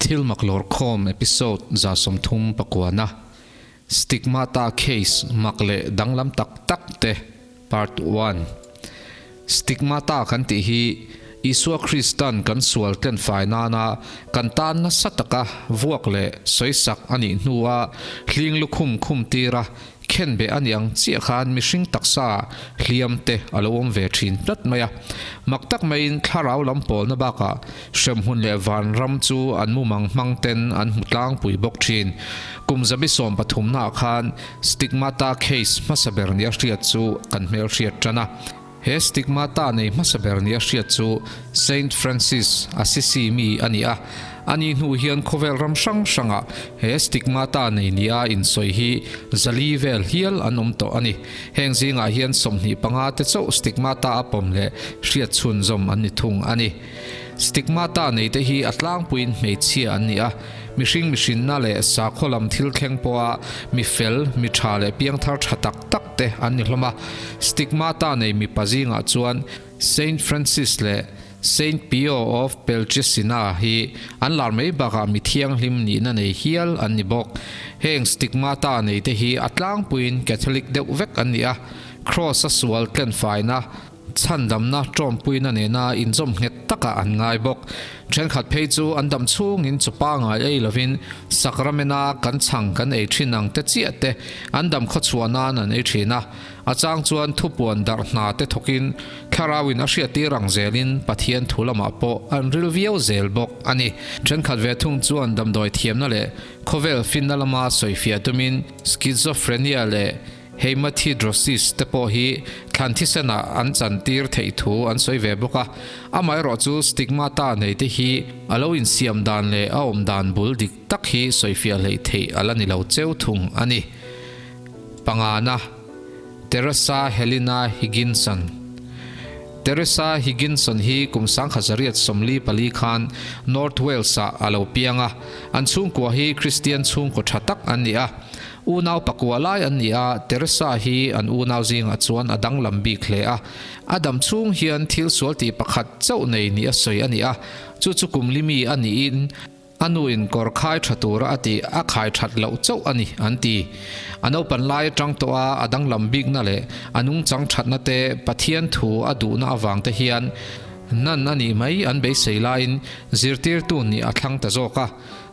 Thil mak lawrkhawm episode 39na, Stigmata case mak leh danglam tak tak te part one. Stigmata kan tih hi Isua Kristan kan sual tlenfai nana kan tan nasa taka vuak leh sawisak a nih hnua hling lukhum khum tira Khenbeh a ni ang chiah khan mihring taksa hliam te a lo awm ve thin tlat mai a. Mak tak maiin thlarau lam pawlna bakah hremhmun leh vanram chu an mumang hmang ten an hmu tlangpui bawk thin. Kum zabi sawmpathumnaah khan stigmata case hmasa ber nia hriat chu kan hmelhriat tan a. He stigmata nei hmasa ber nia hriat chu Saint Francis Assisi mi a ni a. Ani hnu hian khawvel ram hrang hrangah he stigmata nei nia insawi hi zali vel hial an awm tawh a ni. Heng zingah hian 25 te chauh stigmata a pawm leh hriat chhunzawm an ni thung a ni. Stigmata nei te hi a tlangpuiin hmeichhia an ni a, mihring mihrinna leh sakhaw lam thil thleng pawha mi fel, mi tha leh piangthar tha tak tak te an ni hlawm a. Stigmata nei mipa zingah chuan Saint Francis leh Saint Pio of Peltresina hi an lar mai bakah mi thianghlim nihna nei hial an ni bawk. Heng stigmata nei te hi a tlangpuiin Catholic deuh vek an ni a, Cross a sual tlenfaina, Chhandamna ṭawmpuina nena inzawm nghet takah an ngai bawk. Ṭhenkhat phei chu an dam chhungin chu pangai ei lovin sakramena kan chhang kan ei ṭhin ang te chiah te an dam khawchhuah nan an ei ṭhin a. A chang chuan thupuan darh hna te thawkin thlarauin a hriattir ang zelin Pathian thu lamah pawh an ril viau zel bawk a ni. Ṭhenkhat ve thung chuan damdawi thiamna leh khawvel finna lama sawifiah tumin schizophrenia leh Hemahidrosis te pawh hi thlan thisenah an chantir theih thu an sawi ve bawk a, amaherawh chu stigmata nei te hi a lo insiam dan leh a awm dan bul dik tak hi sawifiah hleih theih a la ni lo cheu thung a ni. Pangana, Teresa Helena Higginson Teresa Higginson hi kum 1944 khan North Wales-ah a lo piang a, an chhungkua hi Kristian chhungkaw tha tak an ni a. Unau pakua lai an ni a, Teresa hi an unau zingah chuan a danglam bik hle a. A dam chhung hian thil sual tih pakhat chauh nei ni a sawi a ni a, chu chu kum limi a niin a nuin kawr khai tha tura a tih a khai that loh chauh a ni an ti. A naupan lai atang tawh a a danglam bikna leh a nungchang thatna te Pathian thu a duhna avang te hian nan a nih mai an beisei laiin zirtirtu nih a thlang ta zawk a.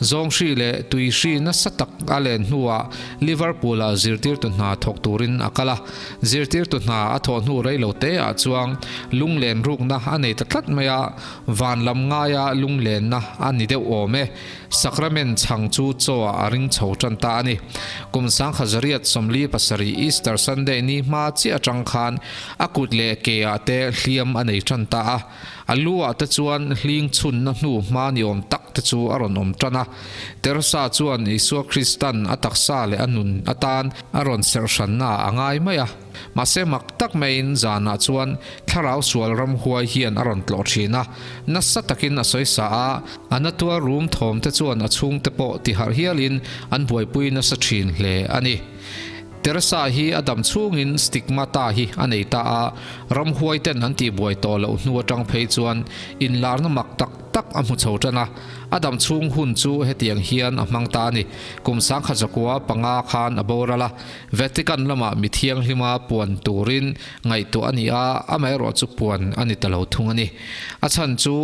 Zawnghri leh tuihri nasa tak a len hnuah Liverpool-ah zirtirtu hna thawk turin a kal a. Zirtirtu hna a thawh hnu rei lo te ah chuang lunglen rukna a nei ta tlat mai a, van lam ngaia lunglenna a ni deuh awm e. Sacrament chhang chu chaw ah a ring chho tan ta a ni. Kum 1977 Easter Sunday ni hma chiah atang khan a kut leh ke ah te hliam a nei tan ta a. A lu ah te chuan hling chhunna hnu hma ni awm tak te chu a rawn awm tan a. Teresa chuan Isua Kristan a taksa leh a nun atan a rawn serh hranna a ngai mai a. Mahse mak tak maiin zanah chuan thlarau sual ramhuai hian a rawn tlawh thin a. Nasa takin a sawi sa a, a natuar rum thawm te chuan a chhungte pawh tiharh hialin an buaipui nasa thin hle a ni. Teresa hi a dam chhungin stigmata hi a nei ta a, ramhuai ten an tihbuai tawh loh hnu atang phei chuan inlarna mak tak tak a hmu chho tan a, a dam chhung hun chu hetiang hian a hmang ta a ni. Kum 1905 khan a boral a, Vatican lamah mi thianghlima puan turin ngaihtuah a ni a, amaherawh chu puan a ni ta lo thung a ni. A chhan chu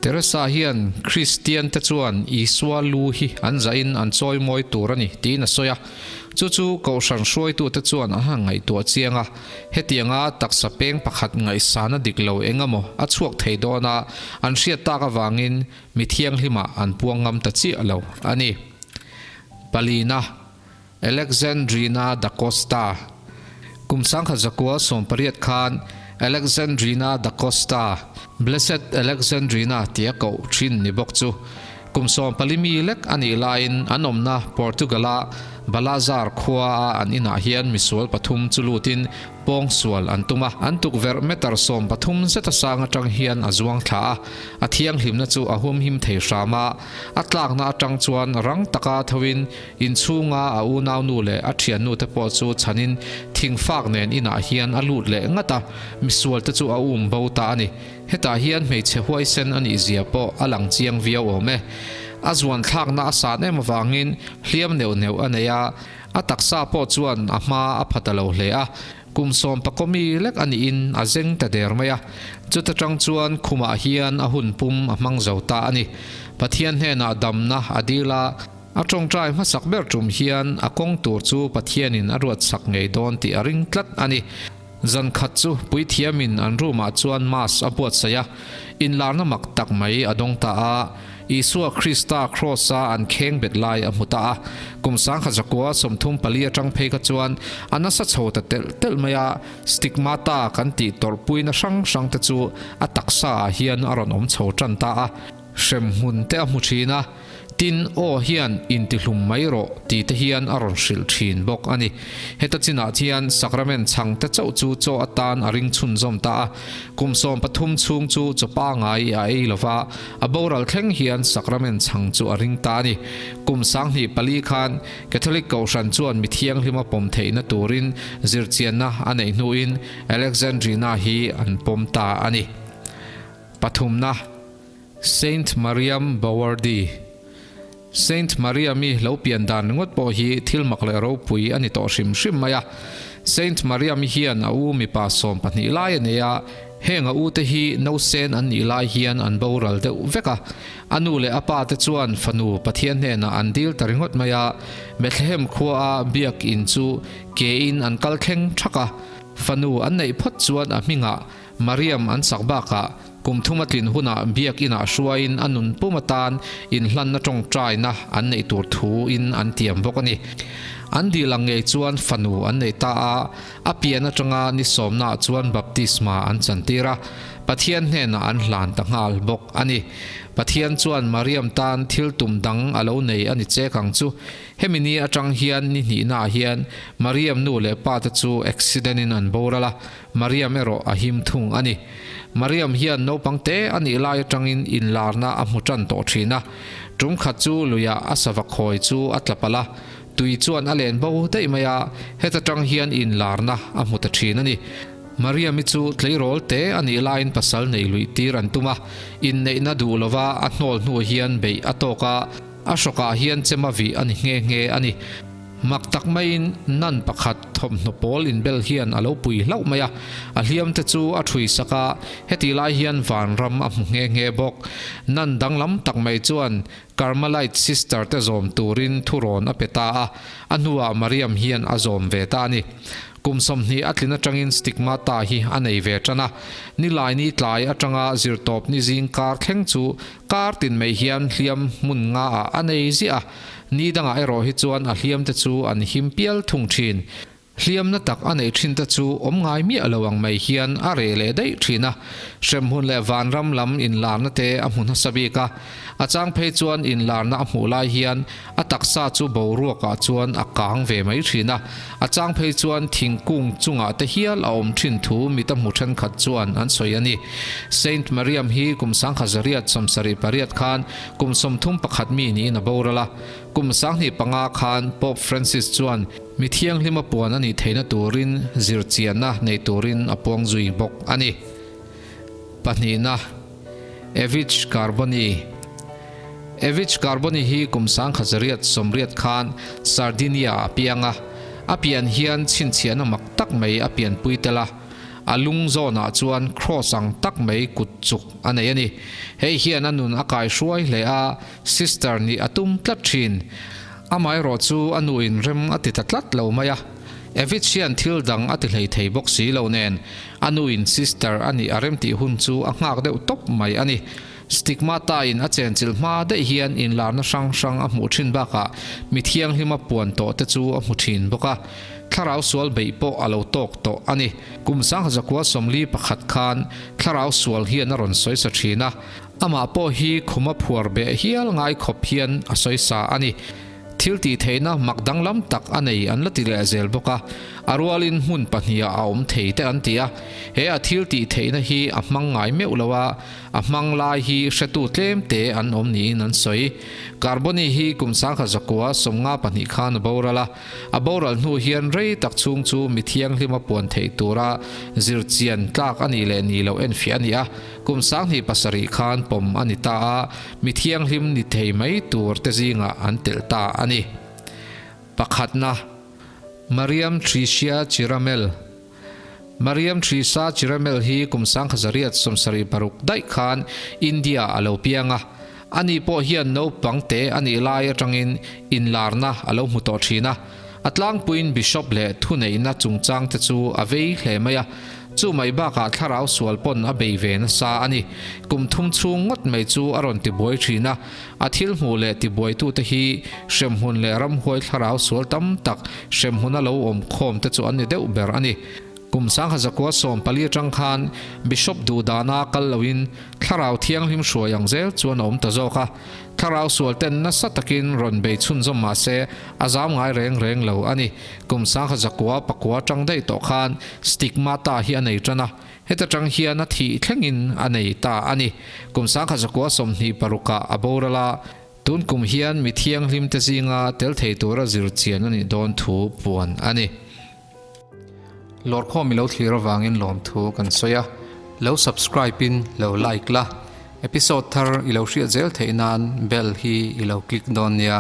Teresa hian Kristian te chuan Isua lu hi an zahin an chawimawi tur a ni tiin a sawi a. Chu chu Kohhran hruaitute chuan an han ngaihtuah chiang a, hetianga taksa peng pakhat ngaihsana dik lo eng emaw a chhuak thei dawn a, an hriat tak avangin mi thianghlimah an puang ngam ta chiah lo a ni. Palina, Alexandrina da Costa Kum 1918 khan Alexandrina da Costa, Blessed Alexandrina tia koh thin ni bawk chu Kum 14 mi lek a nih laiin an awmna Portugal-a Balazar khuaa an inah hian misual pathum chu lutin pawng sual an tum a. An tukverh meter 13 zeta sang atang hian a zuang thla a, a thianghlimna chu a humhim thei hram a. A tlakna atang chuan rang taka thoin inchhunga a unaunu leh a thiannute pawh chu chhanin thingfak nen inah hian a lut leh ngat a, misualte chu a um bo ta a ni. Hetah hian hmeichhe huaisen a nih zia pawh a lang chiang viau awm e. A zuan thlakna a san em avangin hliam neuh neuh a nei a, a taksa pawh chuan a hma a pha ta lo hle a. Kum sawmpakaw mi lek a niin a zeng ta der mai a, chuta tang chuan khumah hian a hun pum a hmang zo ta a ni. Pathian hnenah damna a dil a, a tawngtai hmasak ber tum hian a kawng tur chu Pathianin a ruatsak ngei dawn tih a ring tlat a ni. Zan khat chu puithiamin an room-ah chuan mass a buatsaih a, inlarna mak tak mai a dawng ta a. Isua Krista Kraws-a an kheng bet lai a hmu ta a. Kum 1934 atang phei kha chuan a nasa chho ta telh telh mai a, stigmata kan tih tawrhpuina hrang hrang te chu a taksaah hian a rawn awm chho tan ta a. Hremhmun te a hmu thin a. Tin, aw hian intihlum mai rawh ti te hian a rawn hrilh thin bawk a ni. Heta chinah hian Sacrament chhang te chauh chu chaw atan a ring chhunzawm ta a. Kum 13 chhung chu chaw pangai a ei lo va, a boral thleng hian Sacrament chhang chu a ring ta a ni. Kum 2004 khan Catholic Kohhran chuan mi thianghlima pawm theihna turin zirchianna a neih hnuin Alexandrina hi an pawm ta a ni. Pathumna. Saint Mariam Bawardi Saint Mariam-i lo pian dan ringawt pawh hi thil mak leh ropui a ni tawh hrim hrim mai a. Saint Mariam-i hian a u mipa 12 lai a nei a, heng a u te hi nausen an nih lai hian an boral deuh vek a. A nu leh a pa te chuan fanu Pathian hnenah an dil ta ringawt mai a, Bethlehem khua a biak in chu ke in an kal thleng thak a. Fanu an neih phawt chuan a hmingah Mariam an sak bakah kum thum a tlin hunah biak inah hruaiin a nun pum atan inhlanna tawngtaina an neih tur thuin an tiam bawk a ni. An dil ang ngei chuan fanu an nei ta a, a pian atanga ni sawmnaah chuan baptisma an chantir a, Pathian hnenah an hlan ta nghal bawk a ni. Pathian chuan Mariam tan thil tum dang a lo nei a ni chek ang chu. Hemi ni atang hian ni hnihnaah hian Mariam nu leh pa te chu accident in an boral a, Mariam erawh a him thung a ni. Mariam hian naupang te a nih lai atangin inlarna a hmu tan tawh thin a. Tum khat chu luiah a sava khawi chu a tla palh a, tui chuan a len bo daih mai a, heta tang hian inlarna a hmu ta thin a ni. Mariam-i chu tleirawl te a nih laiin pasal nei luih tir an tum a, inneihna duh lova a hnawl hnu hian beih a tawk a, a hrawkah hian chem a vih a ni nghe nghe a ni. Mak tak maiin nun pakhat thawmhnaw pawl inbel hian a lo pui hlauh mai a, a hliam te chu a thui sak a, hetih lai hian vanram a hmu nghe nghe bawk. Nun danglam tak mai chuan Carmelite sister te zawm turin thurawn a pe ta a, a hnuah Mariam hian a zawm ve ta a ni. Kum 20 a tlin atangin stigmata hi a nei ve tan a, Nilaini tlai atanga zirtawpni zing kar thleng chu kar tin mai hian hliam hmun ngaah a nei ziah a, Ni dangah erawh hi chuan a hliamte chu an him pial thung thin. Hliamna tak a neih thinte chu awm ngai miah lo ang mai hian a reh leh daih thin a. Hremhmun leh vanram lam inlarna te a hmu nasa bik a. A chang phei chuan inlarna a hmuh lai hian a taksa chu boruakah chuan a kang ve mai thin a. A chang phei chuan thingkung chungah te hial a awm thin thu mit a hmu thenkhat chuan an sawi a ni. Saint Mariam hi kum 1778 khan Kum 31 mi niin a boral a, kum 25 khan Pope Francis chuan mi thianghlima puan a nih theihna turin zirchianna nei turin a puang zui bawk a ni. Pahnihna, Evich Carboni Evich Carboni hi kum 1980 khan Sardinia a piang a, a pian hian chhinchhiahna mak tak mai a pianpui tel a, A lung zawnah chuan cross ang tak mai kut chuk a nei a ni. Hei hian a nun a kai hruai hle a, sister nih a tum tlat thin. Amaherawh chu a nuin rem a ti ta tlat lo mai a. Evich hian thil dang a ti hlei thei bawk si lo nen, a nuin sister a nih a rem tih hun chu a nghak deuh tawp mai a ni. Stigmata in a chenchilh hma daih hian inlarna hrang hrang a hmuh thin bakah mi thianghlima puan tawh te chu a hmu thin bawk a. Thlarau sual beih pawh a lo tawk tawh a ni. Kum 1941 khan thlarau sual hian a rawn sawisa thin a, amah pawh hi khuma phuar beh hial ngai khawp hian a sawisa a ni. Thil tih theihna mak danglam tak a nei an la ti leh zel bawk a. A rualin hmun pahnihah a awm thei te an ti a. He a thil tih theihna hi a hmang ngai meuh lo a, a hmang lai hi hretu tlem te an awm niin an sawi. Carboni hi kum 1924 khan a boral a, a boral hnu hian rei tak chhung chu mi thianghlim a puan theih tura zirchian tlak a nih leh nih loh enfiah a ni a, kum 2007 khan pawm a ni ta a, mi thianghlim ni thei mai tur te zingah an telh ta a ni. Pakhatna, Mariam Tricia Chiramel. Mariam Thrisa Chiramel hi kum 1876 daih khan India a lo piang a. Ani pawh hian naupang te a nih lai atangin inlarna a lo hmu tawh thin a. A tlangpuiin Bishop leh thuneihna chungchang te chu a vei hle mai a. Chu mai bakah thlarau sual pawn a bei ve nasa a ni. Kum thum chhung ngawt mai chu a rawn tibuai thin a. A thil hmuh leh tibuaitute hi hremhmun leh ramhuai thlarau sual tam tak hremhmuna lo awm khawm te chu an ni deuh ber a ni. Kum 1914 atang khan Bishop duhdana kal loin thlarau thianghlim hruai ang zel chuan a awm ta zawk a. Thlarau sual ten nasa takin rawn bei chhunzawm mah se a zam ngai reng reng lo a ni. Kum 1909 atang daih tawh khan stigmata hi a nei tan a. Heta tang hian a thih thlengin a nei ta a ni. Kum 1926 ah a boral a, tun kum hian mi thianghlim te zinga tel thei tura zir chian a nih dawn thu puan a ni. Lawrkhawm i lo thlir avangin lawmthu kan sawi a, lo subscribe in lo like la, episode thar i lo hriat zel theih nan bell hi i lo click dawn nia.